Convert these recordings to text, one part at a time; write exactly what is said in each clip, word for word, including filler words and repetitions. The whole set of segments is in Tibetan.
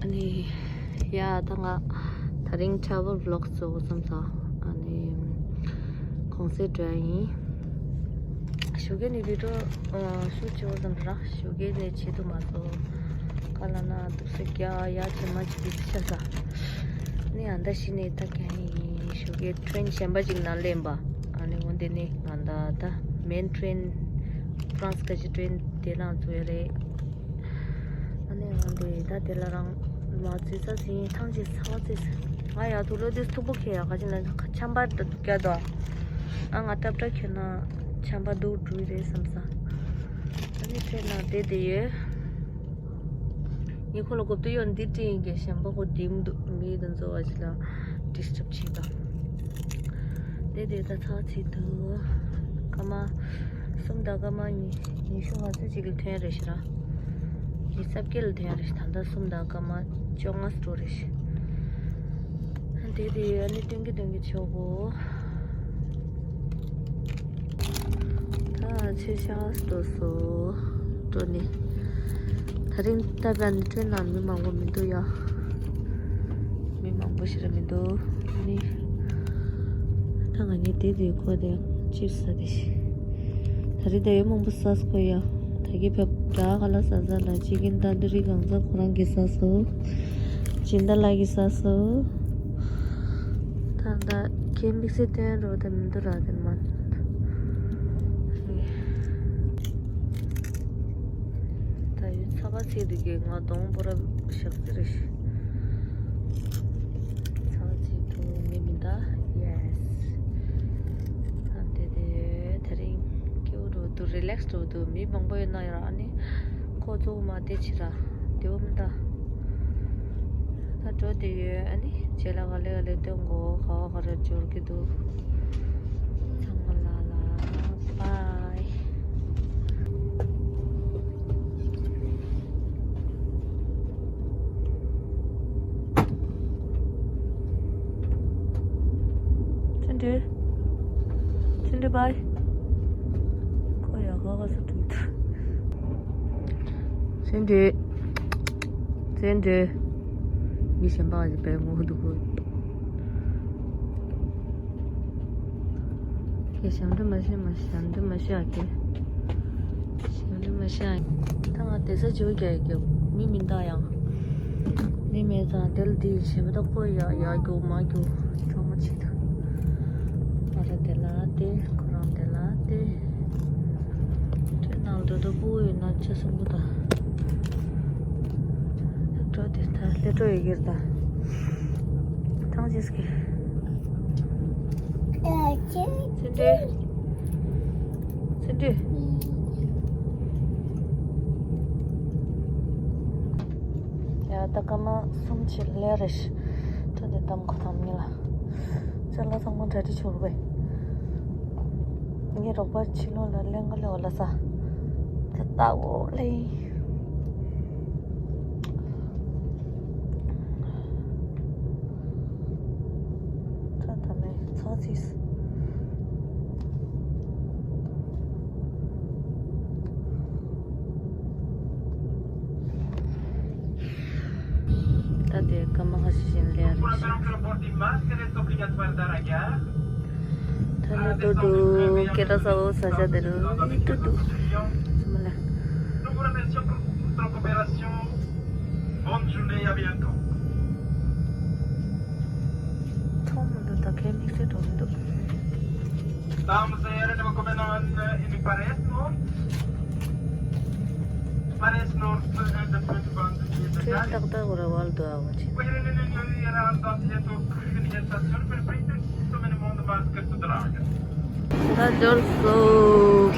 ཨ་ནི། ཡ་ད་ང་དེ་རིང་travel vlog བཟོ་དགོས་བསམ་སོང་། ཨ་ནི། གུང་སེང་འགྲོ་ཡ་ཡིན། ཞོགས་ཀས་ནས་video ཨ་shoot བྱེད་དགོས་བསམ་ར། ཞོགས་ཀས་ནས་བྱེད་ཐུབ་མ་སོང་། ག་ལ་ན་འདུག་སེ་རྒྱག་ཡ་བྱེད་མ་བྱེད་busy ཆགས་ས། ནི་ཨ་ད་ཤི་ནས་ད་ག་ཡིན། ཞོགས་ཀས་train གཞན་པ་ཅིག་ནང་སླེབས་པ། ཨ་ནི་འོ་འདི་ནི་ང་ད་ད་main train France ག་ཅི་train དེ་ནང་འཛུལ་ཡ་རེད། ཨ་ནི་འོ་འདི་ད་དེ་ལ་རང་མ་འཛུལ་ས་ཟིན་ཐང་ཅིག་ཚ་བ་ཚེ་ང་ཡ་ཐུག་ལོ་དུས་ཐུག་པོ་ཁེ་ཡ་ག་ཅི་ན་ཆམ་པ་རྒྱག་དོ། ཨ་ང་ཏབ་ཏབ་ཁྱོད་ན་ཆམ་པ་འདུག་འགྲོ་ཡི་རེད་བསམ་ས། ཨ་ནི་train ནང་བསྡད་བསྡད་ཡོད། ངས་ཁོ་ལ་གོ་བསྡུར་ཡོད་འདི་དྲིས་ཡིན་གྱི་གཞན་པ་ཁོ་འགྲིམ་འདུག་མི་དེ་ཚོ་བ་ཅི་ལ་disturb བྱེད་དོ། དེ་དེ་ད་ཚགས་ཚིག་འདུག་སྐར་མ་གསུམ་དང་སྐར་མ་ཉི་ཉི་ཤུ་ང་ཚོ་གཅིག་ལ་ཐོན་རེད་ཤི་ར། ཉི་ཤུ་རྩ་བརྒྱད་ལ་ཐོན་རེད་ཤི། ད་ལྟ་གསུམ་དང་སྐར་མ་བཅོ་ལྔ་འགྲོ་རེད་ཤི། དེ་དེ་ཨ་ནི་སྟོན་གི་སྟོན་གི་ཆོག་གོ། ད་ཆེ་ཤ་སྟོ་སོ་སྟོ་ནི། ད་རིང་ད་བ་ནི་ཁྲོད་ནང་མི་མང་པོ་མི་འདུག་ཡ། མི་མང་པོ་ཞིག་ར་མི་འདུག་ནི། ད་ང་གཉིས་དེ་དུས་ཁོ་དེ་ཅིབ་ས་དེ་ཤི། ད་རིང་དེ་ཡོད་མང་པོ་ས་ས་ཁོ་ཡ། ད་གི་ཕེབས་དྲ་ག་ལ་ས་ས་ལ་ཅི་གིན་ད་འདི་རིགས་གང་ས་ཁོ་རང་གི་ས་སོ། སྦྱིན་བདག་ལགས་ཀྱི་ས་སོ། ད་ལྟ་ཁྱེད་དམིགས་བསལ་སྟོན་རོགས་དེ་མི་འདུག་ར་དེ་མ། ད་ཡོད་ཚ་བ་ཚེ་འདི་གའི་ང་གདོང་པོ་ར་ཞག་ཚི་རེ་ཞིག་ཚ་བ་ཚེ་དུ་མི་མི་འདའ། Yes། ད་དེ་དེ་དེ་རིང་སྐྱིད་པོ་འགྲོ་འདུག relax འགྲོ་འདུག་མི་མང་པོ་ཡོད་ན་ཡོད་ར་ཨ་ནི། ཁོ་ཚོ་མ་བལྟས་ཕྱིར་ར་བདེ་བོ་མི་འདུག་ད་འགྲོ་བསྡད་ཡོད། ཨ་ནི་རྗེས་ལ་ག་ལེ་ག་ལེ་སྟོན་དགོས། ག་བ་ག་རེ་འབྱོར་གྱི་འདུག་ཚང་མ་ལ་ལ་bye། ཚེ་འདྲི། ཚེ་འདྲི་bye། ཁོ་ཡ་ག་ག་ས་འགྲོ་གི་འདུག་ཚེ་འདྲི། ཚེ་འདྲི། མི་གཞན་པ་ག་ཅིག་བས་ངོ་འདུག་གོ། ཁྱེད་ཞབས་འདྲི་མ་བྱེད་མ་ཞབས་འདྲི་མ་བྱེད་ཨ་ཁྱེད། ཞབས་འདྲི་མ་བྱེད་ཨ། ད་ང་དེ་ས་ཇོ་རྒྱག་གི་མི་མི་འདའ་ཡང་། མི་མེད་ཙང་དེ་ལ་འདི་ཞེ་པོ་ད་ཁོ་ཡ་ཡ་རྒྱུག་མ་རྒྱུག་གྲོགས་མོ་བྱེད་ད། ང་ར་དེ་ལ་དེ་ཁོ་རང་དེ་ལ་དེ། ཁྱོད་ནང་འགྲོ་དུ་པོ་ཡོད་ན་ཆ་སུ་མོ་ད། སླེབས་འགྲོ་དེ་ད་སླེབས་འགྲོ་ཡོད་གི་རེད་ད། ཐང་ཅིས་ཀི། ཚེ་འདྲི། ཚེ་འདྲི། ཡ་ད་སྐར་མ་གསུམ་ཕྱིན་ལེ་རེ་ཤི། ཁྲོ་དེ་གཏམ་ཁོ་ཐམ་ཉེ་ལ། ཅ་ལག་ཚང་མ་གྲ་སྒྲིག་ཆོག་རུ་བས། ངའི་རོགས་པ་ཕྱི་ལོགས་ལ་གླེང་ག་ལེ་བ་ལ་ས། ད་ལྟ་འོ་ལེ། ད་ད་མེད་ཚོ་ཚིས། ད་དེ་སྐར་མ་ཁ་ཤས་ཤིག་ལས་རེད། ད་ནི་ཏུ་ཏུ་སྐད་གྲགས་ས་འོ་ས་ཆ་དེ་རུ་ཏུ་ཏུ་སུ་མ་ལ། Bonne journée, à bientôt. ཐོག་མ་འདུག་ད་ཁའི་དམིགས་བསལ་འགྲོ་མི་འདུག Vamos a ir a Copenhagen en Paris North. Paris North, and the twenty-one de ཁྱོད་ཏག་ཏག་ར་བལ་འདུག་ཨ་བ་ཅི། ད་འབྱོར་སོང་།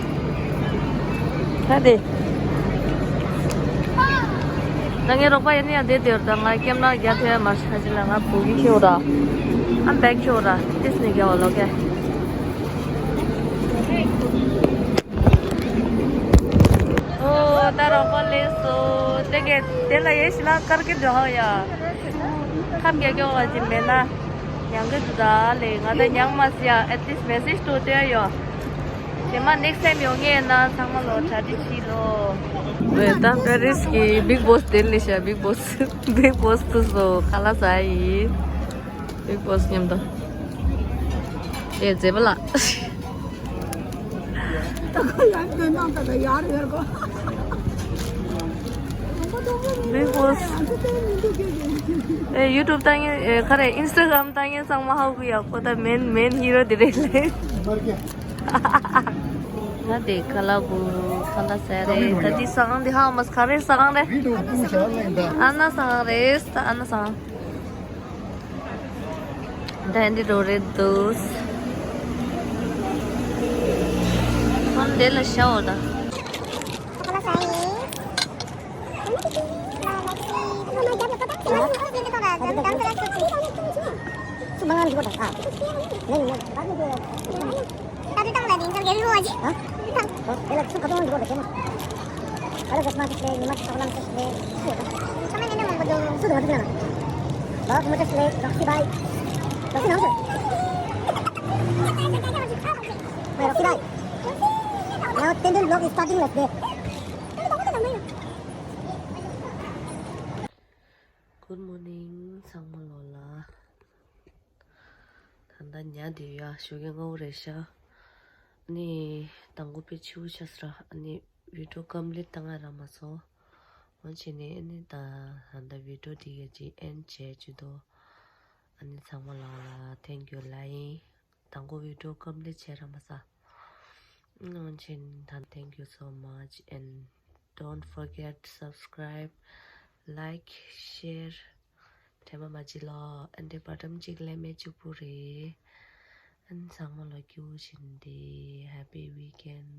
ད་དེ། ད་ངའི་རོགས་པ་ཡིན་ན་ཡང་བསྡད་དེ་ཡོད། ད་ང་སྐེམ་ན་རྒྱ་ཐེ་མ་ཤ་ཅི་ལ་ང་བུ་གི་ཁྱེའུ་ར། ཨ་བེག་ཁྱེའུ་ར་ཏིས་ནི་རྒྱ་བ་ལོ་ཀེ། ཨོ་ད་རོགས་པ་ལས་སོ། དེ་གས་དེ་ལ་ཡེ་ཤི་ལ་དཀར་གི་འགྲོ་ཧ་ཡ། ཁམས་རྒྱ་སྐྱོ་བ་ཅི་མེད་ན། ཉང་གི་འདུག་ད་ལས་ང་ད་ཉང་མ་སི་ཡ་at least message to དེ་ཡོད། རྗེས་མ་next time་ཡོང་ངེས་ན་ཚང་མ་ལོ་གྲ་སྒྲིག་བྱེད་ལོ། ཝེ་ད་པེ་རིས་ཀྱི་Bigg Boss་དེ་ལས་ཤ་Bigg Boss། Bigg Boss་ཕུ་སོ་ཁ་ལག་ཟ་ཡི། Bigg Boss་མཉམ་དུ། ཨེ་མཛེས་པ་ལགས། Bigg Boss། ཨེ་YouTube་ལྟ་མཁན་ཨེ་ག་རེ་Instagram་ལྟ་མཁན་ཚང་མ་ཧ་གོ་ཡག་པོ་ད་main main hero་དེ་རེད་ལེ། ད་དེ་ཁ་ལག་གུ་ཁ་ལག་ཟ་རེད། ད་དེ་ཟ་ཁང་དེ་ཧ་མ་ག་རེ་ཟ་ཁང་རེད། ཨ་ན་ཟ་ཁང་རེད། ད་ཨ་ན་ཟ་ཁང་། ད་འདི་རོ་རེད་འདུག་ཁོང་འདི་ལ་ཤའོ་ད། ད་ལྟ་བཏང་ལ་ནི་ཡིན་ཟེར་རྒྱལ་པོ་ཨ་ཅི། ཨ། ལས་ཡིན་ན་ད་ལྟ་བཏང་ལ་ནི་ཡིན་ཟེར་རྒྱལ་པོ་ཨ་ཅི། ཨ། ད་ལྟ་བཏང་ལ་ནི་ཡིན་ཟེར་རྒྱལ་པོ་ཨ་ཅི། ཁ་མ་ཉན་ན་མང་པོ་འདུག་སུ་དང་འདུག་ན། ལགས་མོ་ཅེས་ལས་རོགས་སི་བའི། རོགས་སི་ནང་ཚུད། རོགས་སི་བའི། Now Tendon vlog is starting like this. Good morning ཚང་མ་ལོ་ལ། ད་ལྟ་ཉལ་བསྡད་ཡོད། ཞོགས་ཀས་སྔ་པོ་རེད་ཤག་ནི་དང་པོ་དཔེ་ཕྱི་པོ་ཆགས་སོང་ར། ཨ་ནི་video complete་བཏང་ང་རག་མ་སོང་། འོན་ཀྱང་ནི་ཨ་ནི་ད་ད་ལྟ་video་འདི་ག་ཅིག་end་བྱས་བཅུག་འདུག་ཨ་ནི་ཚང་མ་ལ་thank you་ལབ་ཡིན། དང་པོ་video complete་བྱས་རག་མ་སོང་། འོན་ཀྱང་ད་thank you so much and don't forget to subscribe, like, share. དྲན་པ་མ་བརྗེད་ལོ། ཨ་འདྲེ་བ་ཀྲམ་གཅིག་ལས་མེད་གཅིག་པུ་རེད། ཨ་ནི་ཚང་མ་ལོ་སྐྱིད་པོ་བྱེད་འདི། Happy weekend.